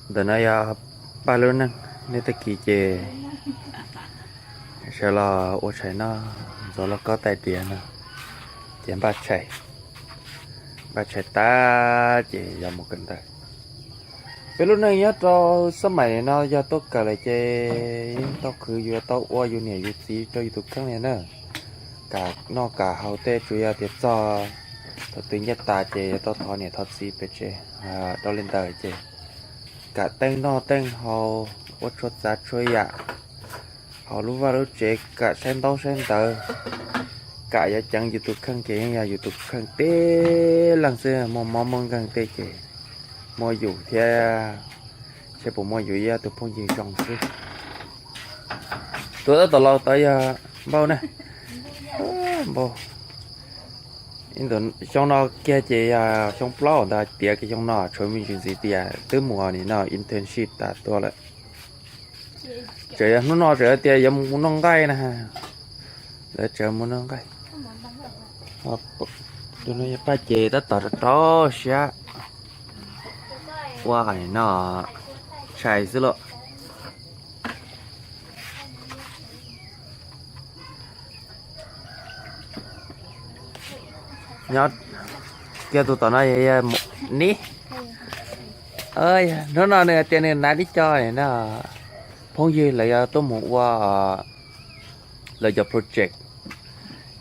Ntawm no yog Paj lub neej, nej tag kis ces sawv los ua tshais noj ntxuav lauj kaub tais diav no, ces npaj tshais, npaj tshais tag ces yog mus kawm ntawv. Peb lub neej nyob rau xab maim no yog tuaj kawm lawm ces yeej tau khwv yuav tau ua yus niam yus txiv rau yus tus kheej li na. Kam noj kam haus tej tsuas yog tias txog thaum twg nyiaj tas ces yuav tau thov niam thov txiv pem tsev, dua li ntawd ces kam teej noj teej haus, ua txhua tsav txhua yam, hauv lub vaj lub tsev kam saib ntaub saib ntawv, kam yuav ceev yus tus kheej ces yeej yog yus tus kheej tib leeg xwb, muaj mob muaj nkeeg tej ces muaj yus thiab, seb puas muaj yus ib tus phooj ywg zoo xwb. Tuaj tab tom los tod yog Npauj na, Npauj. Xyoo no kiag ces yog xyoo plaub ntawd tiav kiag xyoo no tshuav me ntsis ntxiv tias twb mus nim no internship tas tuaj lawm. Tseem yog hnub no tseem tias yuav mus noj nqaij na, lawv tseem mus noj nqaij. Tus no yog Paj ces tab tom rau rau siab ua no tshais xwb lauj. Nyob kiag tus tom no ni, hnub no nws tias nws hnav ib co no, phooj ywg lawv yuav tuaj mus ua lawv cov project,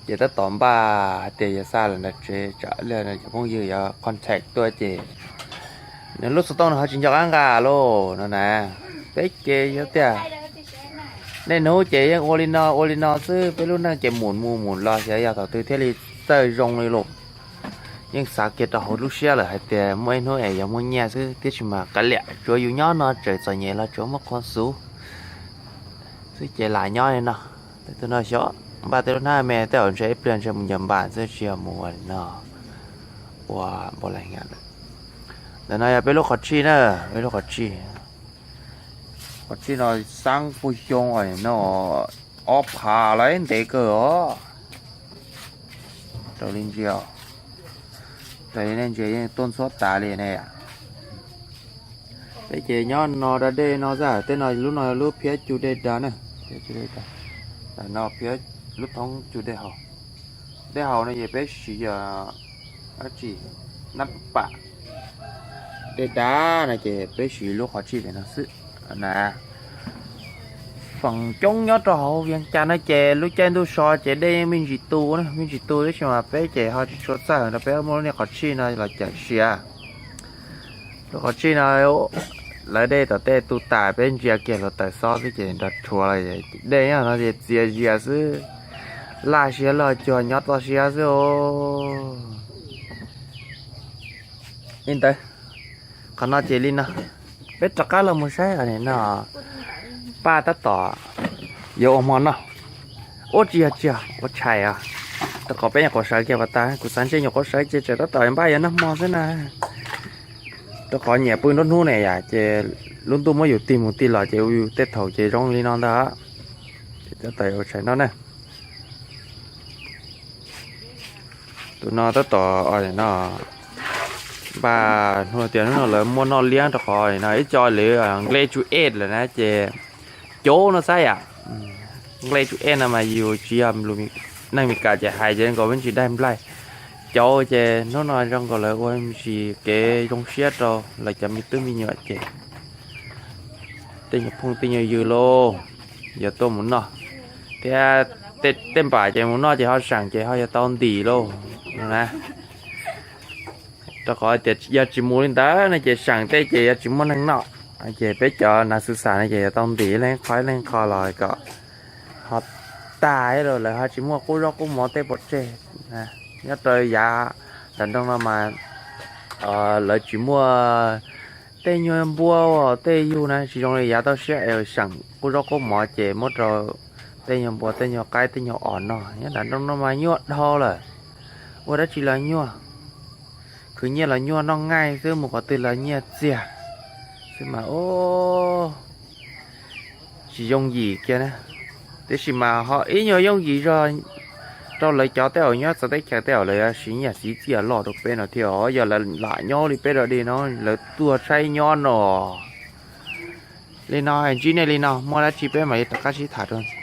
ces tab tom npaj hais tias yuav xa lawm nram tsev tsam ib pliag cov phooj ywg yuav contact tuaj ces nws lub xov tooj nws ho tsis nco qab nqa lauj no na. Peb ces yog tias nej hnub ces yeej ua li no ua li no xwb, peb lub neej ces mus mus mus los xyov yog thaum twg thiaj li txawj zoo li lauj. Yeej xav kiag rau hauv lub siab lawm hais tias muaj ib hnub es yog muaj nyiaj xwb, tiam sis mas kav liam, tsuav yus nyob no tseem txom nyem los tsuav muaj qhuas xuv xwb ces lam nyob li no. Tej tus no xyov npaj tej lub hnab me tej zaum ntshe ib pliag ntshe mus ncaws npas xwb tsis yog mus ua li no, ua npaum li. Ntawm no yog peb lub qhov tshij na, peb lub qhov tshij. Qhov tshij no xab puag xyoo no ob phav lawm, ntev kawg os. Raws li ntsia, raws li nej ntsia yeej tuaj ntxhuab tas li ne. Peb ces nyob no da dej no xwb, tej no lub no lub phiab cug dej dav na, no phiab lub thoob cug dej haus. Dej haus no ces peb siv yog dab tsi, nab pam. Dej dav no ces peb siv lub qhov tshij pem no xwb na. Feem coob nyob rau hauv Vias Cas no ces lub caij ntuj so ces dej yeej me ntsis tu na, me ntsis tu, tab sis mas peb ces ho tsis tshua txawj rau peb muab lub niag qhov tshij no los cawm sia. Lub qhov tshij no lawv dej tom tej tu tas, peb ntsia kiag hluav taws xob xwb ces nrog rhuav los dej nyob no ces txias zias xwb, laj siab loj cuag nyob toj siab xwb os. Li ntawd, qhov no ces li no, peb rov qab los mus saib no, Paj tab tom yuav ua hmo noj. Ub, tsis yog, tsis yog, ua tshais os. Rau qhov peb nyuam qhuav sawv kiag pas tas, kuv xav ntshe nyuam qhuav sawv ces tseem tab tom npaj yuav noj hmo xwb na. Rau qhov nyiam pw nruab hnub ne yom, ces lub ntuj muab yus tig mus tig los ces ua yus tej thaum ces zoo li no ntag. Ces tab tom ua tshais noj na. Tus no tab tom no npaj hnub tias hnub no lawv muaj noj liab rau qhov no ib co lawv nqe tsu ej lawm na ces cauv no xab yam. Nqe tsu ej no mas yus tsis yog neeg Mes Kas ces hais ces nkaus me ntsis daig nplaig. Cauv ces hnub no zoo nkaus lawv ua me ntsis kev zoo siab rau lawv cov me tub me nyuam ces tej nyuag phooj tej nyuag ywg lauj, yuav tuaj mus noj thiab, tej npam ces mus noj ces ho seem ces ho yuav tau ntim lauj na. Rau qhov tias yog tsis mus li ntawd no ces seem tej ces yuav tsis muaj neeg noj, ces peb cov nav xwv xam no ces yuav tau ntim leej qho leej qho los kom ho tag los lawv ho tsis muaj qub zaub qub mov tej pov tseg. Nyob rau yav nram nroog no mas lawv tsis muaj tej nyuag npua tej yug na, tsis zoo li yav tau siab es seem qub zaub qub mov ces muab rau tej nyuag npua tej nyuag qaib tej nyuag os noj. Nyob nram nroog no mas nyuaj dhau lawm, ua dab tsi los nyuaj, khwv nyiaj los nyuaj, noj nqaij xwb mus qhov twg los nyiaj txiag xwb mas ub, tsis yooj yim kiag na. Tiam sis mas ho ib nyuag yooj yim zog rau lawv cov tej zaum nyob txawv teb chaws tej zaum lawv yuav siv nyiaj siv txiaj loj rau peb no thiab os. Yog lawv lam nyob li peb dog dig no lawv tuaj tshaib nyob no, Li no ntsib nej li no, muaj dab tsi peb mam li rov qab sib tham dua.